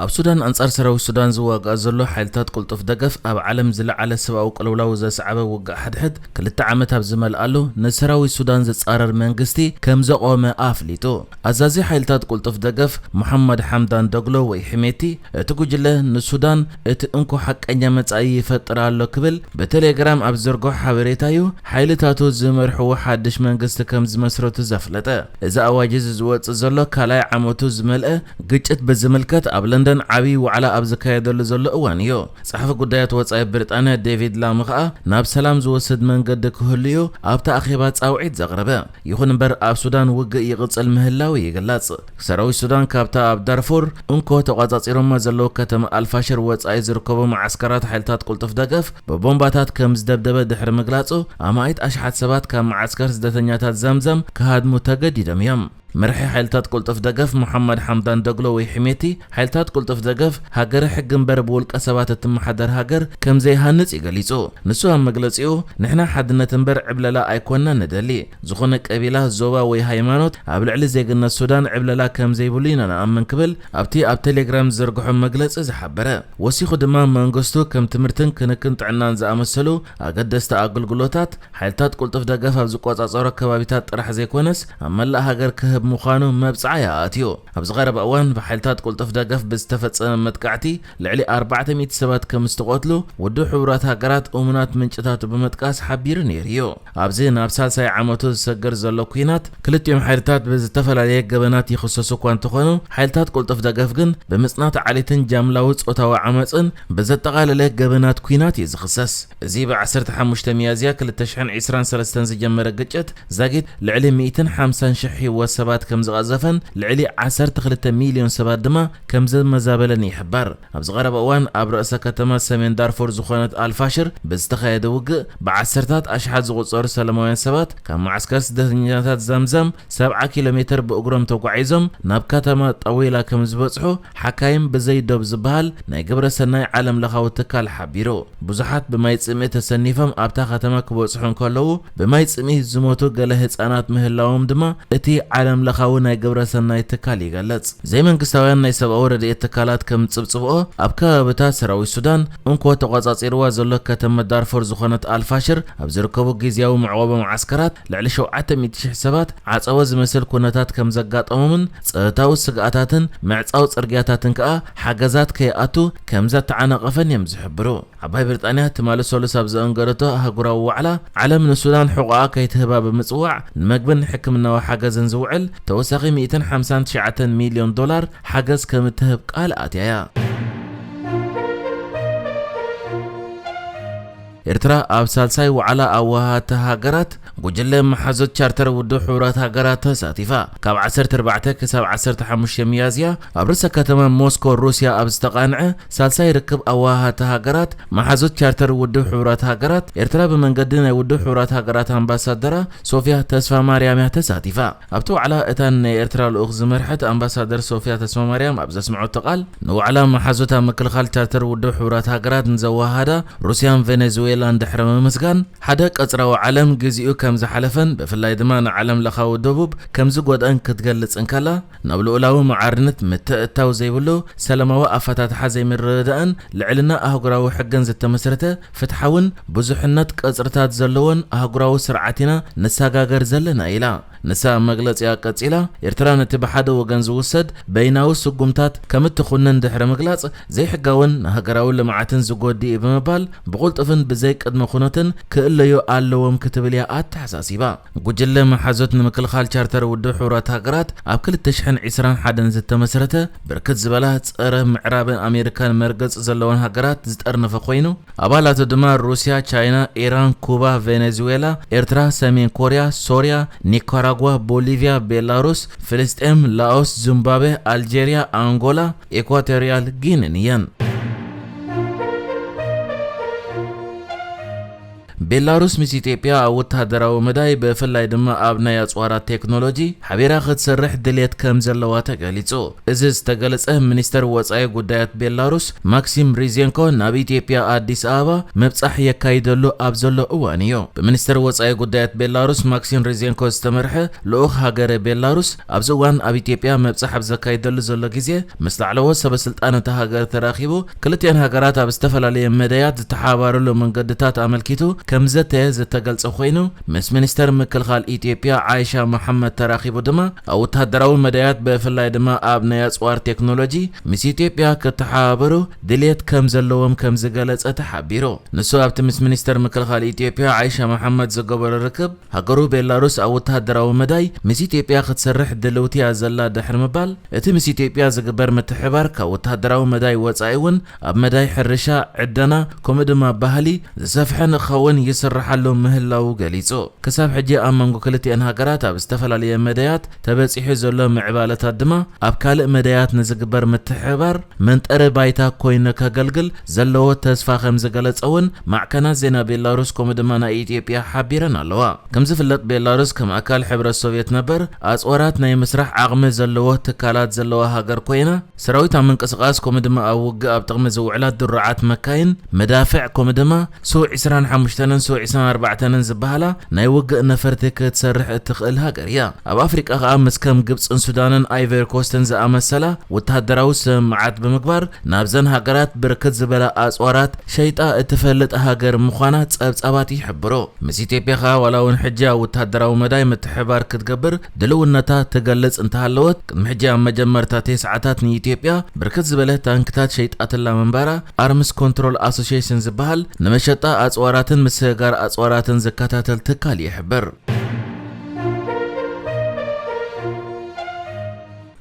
ኣብ ሱዳን ኣንጻር ሰራዊት ሱዳን ዝዋጋእ ዘሎ ሓይልታት ቅልጡፍ ደገፍ ኣብ ዓለም ዝለዓለ ሰብኣዊ ቅልውላው ዘስዓበ ውግእ ሓድሕድ ክልተ ዓመት ኣብ ዝመልኣሉ ንሰራዊት ሱዳን ዝጻረር መንግስቲ ከም ዘቖመ ኣፍሊጡ። ኣዛዚ ሓይልታት ቅልጡፍ ደገፍ መሓመድ ሓምዳን ዶግሎ ወይ ሕሜቲ እቲ ጉጅለ ንሱዳን እቲ እንኮ ሓቀኛ መጻኢ ይፈጥር ኣሎ ክብል ብቴሌግራም ኣብ ዘርግሖ ሓበሬታ እዩ ሓይልታቱ ዝመርሕዎ ሓድሽ መንግስቲ ከም ዝመስረቱ ዘፍለጠ። እዚ ኣዋጅ እዚ ዝወጽእ ዘሎ ካልኣይ ዓመቱ ዝመልአ ግጭት ብዝምልከት ኣብ ለንደን ዓብዪ ዋዕላ ኣብ ዝካየደሉ ዘሎ እዋን እዩ። ጸሓፊ ጉዳያት ወጻኢ ብሪጣንያ ዴቪድ ላም ከኣ ናብ ሰላም ዝወስድ መንገዲ ክህሉ እዩ ኣብቲ ኣኼባ ጻውዒት ዘቕረበ። ይኹን እምበር ኣብ ሱዳን ውግእ ይቕጽል ምህላው ይግለጽ። ሰራዊት ሱዳን ካብታ ኣብ ዳርፉር እንኮ ተቋጻጺሮማ ዘለዉ ከተማ ኣልፋሽር ወጻኢ ዝርከቡ መዓስከራት ሓይልታት ቅልጡፍ ደገፍ ብቦምባታት ከም ዝደብደበ ድሕሪ ምግላጹ ኣማኢት ኣሽሓት ሰባት ካብ መዓስከር ስደተኛታት ዘምዘም ክሃድሙ ተገዲዶም እዮም። መርሒ ሓይልታት ቅልጡፍ ደገፍ መሓመድ ሓምዳን ዶግሎ ወይ ሕሜቲ ሓይልታት ቅልጡፍ ደገፍ ሃገረ ሕጊ እምበር ብውልቀ ሰባት እትመሓደር ሃገር ከም ዘይሃንጽ እዩ ገሊጹ። ንሱ ኣብ መግለጺኡ ንሕና ሓድነት እምበር ዕብለላ ኣይኮንና ንደሊ። ዝኾነ ቀቢላ፣ ዞባ ወይ ሃይማኖት ኣብ ልዕሊ ዜግነት ሱዳን ዕብለላ ከም ዘይብሉ ኢና ንኣምን ክብል ኣብቲ ኣብ ቴሌግራም ዝዘርግሖ መግለጺ ዝሓበረ። ወሲኹ ድማ መንግስቱ ከም ትምህርትን ክንክን ጥዕናን ዝኣመሰሉ ኣገደስቲ ኣገልግሎታት ሓይልታት ቅልጡፍ ደገፍ ኣብ ዝቆጻጸሮ ከባቢታት ጥራሕ ዘይኮነስ ኣብ መላእ ሃገር ክህብ ምዃኑ መብጽዓ ይኣትዩ። ኣብዚ ቀረባ እዋን ብሓይልታት ቅልጡፍ ደገፍ ብዝተፈጸመ መጥቃዕቲ ልዕሊ ኣርባዕተ ሚእቲ ሰባት ከም ዝተቐትሉ ውድብ ሕቡራት ሃገራት እሙናት ምንጭታቱ ብምጥቃስ ሓቢሩ ነይሩ እዩ። ኣብዚ ናብ ሳልሳይ ዓመቱ ዝሰገር ዘሎ ኲናት ክልቲኦም ሓይልታት ብዝተፈላለየ ገበናት ይኽሰሱ እኳ እንተኾኑ ሓይልታት ቅልጡፍ ደገፍ ግን ብምጽናት ዓሌትን ጃምላዊ ጾታዊ ዓመጽን ብዘጠቓለለ ገበናት ኲናት እዩ ዝኽሰስ። እዚ ብ ዓሰርተ ሓሙሽተ ሚያዝያ ክልተ ሽሕን ዕስራን ሰለስተን ዝጀመረ ግጭት ዛጊት ልዕሊ ሚእትን ሓምሳን ሽሕ ህይወት ሰባት ከም ዝቐዘፈን ልዕሊ ዓሰርተ ክልተ ሚልዮን ሰባት ድማ ከም ዘመዛበለን ይሕበር። ኣብዚ ቀረባ እዋን ኣብ ርእሰ ከተማ ሰሜን ዳርፉር ዝኾነት ኣልፋሽር ብዝተኻየደ ውግእ ብዓሰርታት ኣሽሓት ዝቑጸሩ ሰላማውያን ሰባት ካብ መዓስከር ስደተኛታት ዘምዘም ሰብዓ ኪሎ ሜትር ብእግሮም ተጓዒዞም ናብ ከተማ ጠዊላ ከም ዝበጽሑ ሓካይም ብዘይ ዶብ ዝበሃል ናይ ግብረ ሰናይ ዓለም ለኻዊ ትካል ሓቢሩ። ብዙሓት ብማይ ጽምኢ ተሰኒፎም ኣብታ ከተማ ክበጽሑ እንከለዉ ብማይ ጽምኢ ዝሞቱ ገለ ህጻናት ምህላዎም ድማ እቲ ዓለም ለኻዊ ናይ ግብረ ሰናይ ትካል ይገልጽ። ዘይመንግስታውያን ናይ ሰብኣዊ ረድኤት ትካላት ከም ዝጽብጽብኦ ኣብ ከባብታት ሰራዊት ሱዳን እንኮ ተቆጻጺርዋ ዘሎ ከተማ ዳርፎር ዝኾነት ኣልፋሽር ኣብ ዝርከቡ ግዝያዊ መዕቆቢ መዓስከራት ልዕሊ ሸውዓተ ሚእቲ ሽሕ ሰባት ዓጸቦ ዝመስል ኩነታት ከም ዘጋጠሞምን ጸጥታዊ ስግኣታትን ምዕጻው ጽርግያታትን ከኣ ሓገዛት ከይኣቱ ከም ዘተዓናቐፈን እዮም ዝሕብሩ። ዓባይ ብሪጣንያ ትማሊ ሰሉስ ኣብ ዘኣንገደቶ ኣህጉራዊ ዋዕላ ዓለም ንሱዳን ሕቖኣ ከይትህባ ብምጽዋዕ ንምግብን ሕክምናዊ ሓገዝን ዝውዕል ተወሳኺ ሚእትን ሓምሳን ትሽዓተን ሚልዮን ዶላር ሓገዝ ከም እትህብ ቃል ኣትያ እያ። ኤርትራ ኣብ ሳልሳይ ዋዕላ ኣወሃሃድቲ ሃገራት ጉጅለ መሓዙት ቻርተር ውድብ ሕቡራት ሃገራት ተሳቲፋ። ካብ ዓሰርተ ኣርባዕተ ክሳብ ዓሰርተ ሓሙሽተ ሚያዝያ ኣብ ርእሰ ከተማ ሞስኮ ሩስያ ኣብ ዝተቓንዐ ሳልሳይ ርክብ ኣወሃሃድቲ ሃገራት መሓዙት ቻርተር ውድብ ሕቡራት ሃገራት ኤርትራ ብመንገዲ ናይ ውድብ ሕቡራት ሃገራት ኣምባሳደራ ሶፊያ ተስፋ ማርያም እያ ተሳቲፋ። ኣብቲ ዋዕላ እታ ናይ ኤርትራ ልኡኽ ዝመርሐት ኣምባሳደር ሶፊያ ተስፋ ማርያም ኣብ ዘስምዐቶ ቃል ንዋዕላ መሓዙት ኣብ ምክልኻል ቻርተር ውድብ ሕቡራት ሃገራት ንዘወሃሃዳ ሩስያን ቬኔዙዌላን ድሕሪ ምምስጋን ሓደ ቀጽራዊ ዓለም ግዚኡ ከም ዝሓለፈን ብፍላይ ድማ ንዓለም ለኻዊ ደቡብ ከም ዝጎድኣን ክትገልጽ እንከላ ናብ ልኡላዊ መዓርነት ምትእትታው ዘይብሉ ሰላማዊ ኣፈታትሓ ዘይምርድዳእን ልዕልና ኣህጉራዊ ሕግን ዝተመስረተ ፍትሓውን ብዙሕነት ቀጽርታት ዘለዎን ኣህጉራዊ ስርዓት ኢና ንሰጋገር ዘለና ኢላ። ንሳ ኣብ መግለጺኣ ቀጺላ ኤርትራ ነቲ ብሓደ ወገን ዝውሰድ በይናዊ ስጉምታት ከም እትኹንን ድሕሪ ምግላጽ ዘይሕጋውን ንሃገራዊ ልምዓትን ዝጎድእ እዩ ብምባል ብቕልጡፍን ብዘይ ቅድመ ኩነትን ክእለዩ ኣለዎም ክትብል እያ ኣተሓሳሲባ። ጉጅለ መሓዙት ንምክልኻል ቻርተር ውድብ ሕቡራት ሃገራት ኣብ ክልተ ሽሕን ዕስራን ሓደን ዝተመስረተ ብርክት ዝበላ ጸረ ምዕራብን ኣሜሪካን መርገጽ ዘለወን ሃገራት ዝጠርነፈ ኮይኑ ኣባላቱ ድማ ሩስያ፣ ቻይና፣ ኢራን፣ ኩባ፣ ቬኔዙዌላ፣ ኤርትራ፣ ሰሜን ኮርያ፣ ሶርያ፣ ኒካራጓ፣ ቦሊቪያ፣ ቤላሩስ፣ ፍልስጤም፣ ላኦስ፣ ዚምባብዌ፣ ኣልጄርያ፣ ኣንጎላ፣ ኤኳቶሪያል ጊኒን እየን። ቤላሩስ ምስ ኢትዮጵያ ኣብ ወተሃደራዊ መዳይ፣ ብፍላይ ድማ ኣብ ናይ ኣጽዋራት ቴክኖሎጂ ሓቢራ ክትሰርሕ ድልየት ከም ዘለዋ ተገሊጹ። እዚ ዝተገለጸ፣ ሚኒስተር ወጻኢ ጉዳያት ቤላሩስ ማክሲም ሪዜንኮ ናብ ኢትዮጵያ ኣዲስ ኣበባ ምብጻሕ የካይደሉ ኣብ ዘሎ እዋን እዩ። ብሚኒስተር ወጻኢ ጉዳያት ቤላሩስ ማክሲም ሪዜንኮ ዝተመርሐ ልኡኽ ሃገረ ቤላሩስ ኣብዚ እዋን ኣብ ኢትዮጵያ ምብጻሕ ኣብ ዘካይደሉ ዘሎ ግዜ፣ ምስ ላዕለዎት ሰበ ስልጣን እታ ሃገር ተራኺቡ፣ ክልቲኣን ሃገራት ኣብ ዝተፈላለየ መዳያት ዝተሓባበሩሉ መንገድታት ኣመልኪቱ ከም ዘተየ ዝተገልጸ ኮይኑ፣ ምስ ሚኒስተር ምክልኻል ኢትዮጵያ ዓይሻ መሓመድ ተራኺቡ ድማ ኣብ ወተሃደራዊ መዳያት፣ ብፍላይ ድማ ኣብ ናይ ኣጽዋር ቴክኖሎጂ ምስ ኢትዮጵያ ክተሓባበሩ ድልየት ከም ዘለዎም ከም ዝገለጸ ተሓቢሩ። ንሱ ኣብቲ ምስ ሚኒስተር ምክልኻል ኢትዮጵያ ዓይሻ መሓመድ ዝገበሮ ርክብ፣ ሃገሩ ቤላሩስ ኣብ ወተሃደራዊ መዳይ ምስ ኢትዮጵያ ክትሰርሕ ድልውቲ እያ ዘላ ድሕሪ ምባል፣ እቲ ምስ ኢትዮጵያ ዝግበር ምትሕባር ካብ ወተሃደራዊ መዳይ ወጻኢ እውን ኣብ መዳይ ሕርሻ፣ ዕደና፣ ከምኡ ድማ ባህሊ ዝሰፍሐ ንክኸውን ይስርሓሉ ምህላዉ ገሊጹ። ክሳብ ሕጂ ኣብ መንጎ ክልቲኣን ሃገራት ኣብ ዝተፈላለየ መዳያት ተበጺሑ ዘሎ ምዕባለታት ድማ ኣብ ካልእ መዳያት ንዝግበር ምትሕብባር መንጠሪ ባይታ ኮይኑ ከገልግል ዘለዎ ተስፋ ከም ዝገለጸ እውን ማዕከናት ዜና ቤላሩስ ከምኡ ድማ ናይ ኢትዮጵያ ሓቢረን ኣለዋ። ከም ዝፍለጥ ቤላሩስ ከም ኣካል ሕብረት ሶቭየት ነበር ኣጽዋራት ናይ ምስራሕ ዓቕሚ ዘለዎ ትካላት ዘለዋ ሃገር ኮይና፣ ሰራዊት ኣብ ምንቅስቓስ ከምኡ ድማ ኣብ ውግእ ኣብ ጥቕሚ ዝውዕላ ድሩዓት መካይን፣ መዳፍዕ ከምኡ ድማ ሱ ዕስራን ሓሙሽተን ሱ ዕስራን ኣርባዕተን ዝበሃላ ናይ ውግእ ነፈርቲ ክትሰርሕ እትኽእል ሃገር እያ። ኣብ ኣፍሪቃ ከኣ ምስ ከም ግብጽን ሱዳንን ኣይቨሪ ኮስትን ዝኣመሰላ ወተሃደራዊ ስምምዓት ብምግባር ናብዘን ሃገራት ብርክት ዝበለ ኣጽዋራት ሸይጣ እትፈልጥ ሃገር ምዃና ጸብጻባት ይሕብሩ። ምስ ኢትዮጵያ ከኣ ዋላ እውን ሕጂ ኣብ ወተሃደራዊ መዳይ ምትሕባር ክትገብር ድልውነታ ትገልጽ እንተሃለወት፣ ቅድሚ ሕጂ ኣብ መጀመርታ ተስዓታት ንኢትዮጵያ ብርክት ዝበለ ታንክታት ሸይጣትላ ምንባራ፣ ኣርምስ ኮንትሮል ኣሶሲሽን ዝበሃል ንመሸጣ ኣጽዋራትን ምስግጋር ኣጽዋራትን ዝከታተል ትካል ይሕብር።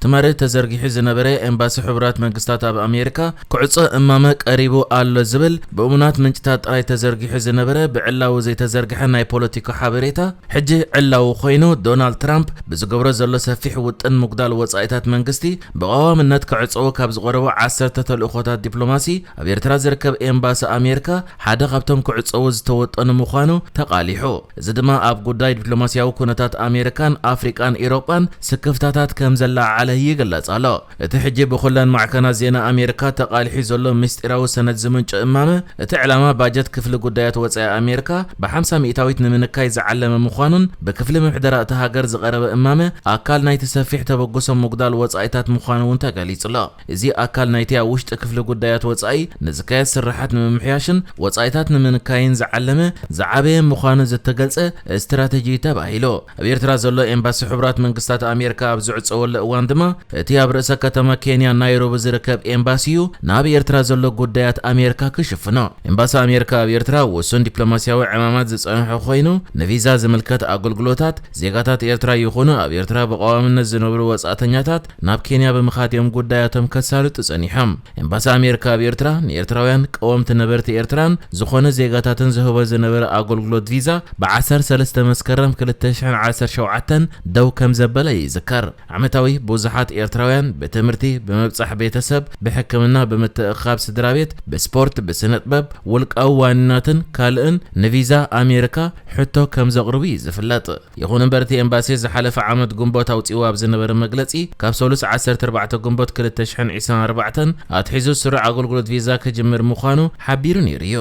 ትማሊ ተዘርጊሑ ዝነበረ ኤምባሲ ሕቡራት መንግስታት ኣብ ኣሜሪካ ክዕጾ እማመ ቀሪቡ ኣሎ ዝብል ብእሙናት ምንጭታት ጥራይ ተዘርጊሑ ዝነበረ ብዕላዊ ዘይተዘርግሐ ናይ ፖለቲካ ሓበሬታ፣ ሕጂ ዕላዊ ኮይኑ፣ ዶናልድ ትራምፕ ብዝገብሮ ዘሎ ሰፊሕ ውጥን ምጉዳል ወጻኢታት መንግስቲ ብቐዋምነት ክዕጸዉ ካብ ዝቐረቡ ዓሰርተ ተልእኾታት ዲፕሎማሲ፣ ኣብ ኤርትራ ዝርከብ ኤምባሲ ኣሜሪካ ሓደ ካብቶም ክዕጸዉ ዝተወጠኑ ምዃኑ ተቓሊሑ። እዚ ድማ ኣብ ጉዳይ ዲፕሎማስያዊ ኩነታት ኣሜሪካን ኣፍሪቃን ኢሮጳን ስክፍታታት ከም ዘለዓዓለ ይግለጽ ኣሎ። እቲ ሕጂ ብኹለን ማዕከናት ዜና ኣሜሪካ ተቓሊሑ ዘሎ ምስጢራዊ ሰነድ ዝምንጮ እማመ፣ እቲ ዕላማ ባጀት ክፍሊ ጉዳያት ወጻኢ ኣሜሪካ ብሓምሳ ሚእታዊት ንምንካይ ዝዓለመ ምዃኑን፣ ብክፍሊ ምምሕዳር እታ ሃገር ዝቐረበ እማመ ኣካል ናይቲ ሰፊሕ ተበግሶ ምጉዳል ወጻኢታት ምዃኑ እውን ተገሊጹ ኣሎ። እዚ ኣካል ናይቲ ኣብ ውሽጢ ክፍሊ ጉዳያት ወጻኢ ንዝካየድ ስርሓት ንምምሕያሽን ወጻኢታት ንምንካይን ዝዓለመ ዝዓበየ ምዃኑ ዝተገልጸ ስትራተጂ ተባሂሉ። ኣብ ኤርትራ ዘሎ ኤምባሲ ሕቡራት መንግስታት ኣሜሪካ ኣብ ዝዕጸወሉ እዋን ድማ፣ እቲ ኣብ ርእሰ ከተማ ኬንያ ናይሮቢ ዝርከብ ኤምባሲኡ ናብ ኤርትራ ዘሎ ጉዳያት ኣሜሪካ ክሽፍኖ። ኤምባሲ ኣሜሪካ ኣብ ኤርትራ ውሱን ዲፕሎማስያዊ ዕማማት ዝጸንሖ ኮይኑ፣ ንቪዛ ዝምልከት ኣገልግሎታት ዜጋታት ኤርትራ ይኹኑ ኣብ ኤርትራ ብቐዋምነት ዝነብሩ ወጻእተኛታት ናብ ኬንያ ብምኻድ እዮም ጉዳያቶም ከሳልጡ ጸኒሖም። ኤምባሲ ኣሜሪካ ኣብ ኤርትራ ንኤርትራውያን ቀወምቲ ነበርቲ ኤርትራን ዝኾነ ዜጋታትን ዝህቦ ዝነበረ ኣገልግሎት ቪዛ ብዓሰርተ ሰለስተ መስከረም ክልተ ሽሕን ዓሰርተ ሸውዓተን ደው ከም ዘበለ ይዝከር። ዓመታዊ ብዙሓት ኤርትራውያን ብትምህርቲ፣ ብምብጻሕ ቤተሰብ፣ ብሕክምና፣ ብምትእኻብ ስድራ ቤት፣ ብስፖርት፣ ብስነ ጥበብ፣ ውልቃዊ ዋኒናትን ካልእን ንቪዛ ኣሜሪካ ሕቶ ከም ዘቕርቡ እዩ ዝፍለጥ። ይኹን እምበር፣ እቲ ኤምባሲ ዝሓለፈ ዓመት ግንቦት ኣውጺኡ ኣብ ዝነበረ መግለጺ፣ ካብ ሰሉስ ዓሰርተ ኣርባዕተ ግንቦት ክልተ ሽሕን ዕስራን ኣርባዕተን ኣትሒዙ ስሩዕ ኣገልግሎት ቪዛ ክጅምር ምዃኑ ሓቢሩ ነይሩ እዩ።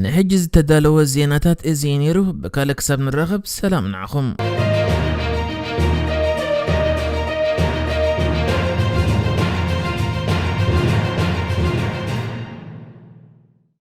ንሕጂ ዝተዳለወ ዜናታት እዚ እዩ ነይሩ። ብካልእ ክሳብ ንራኸብ፣ ሰላም ንዓኹም።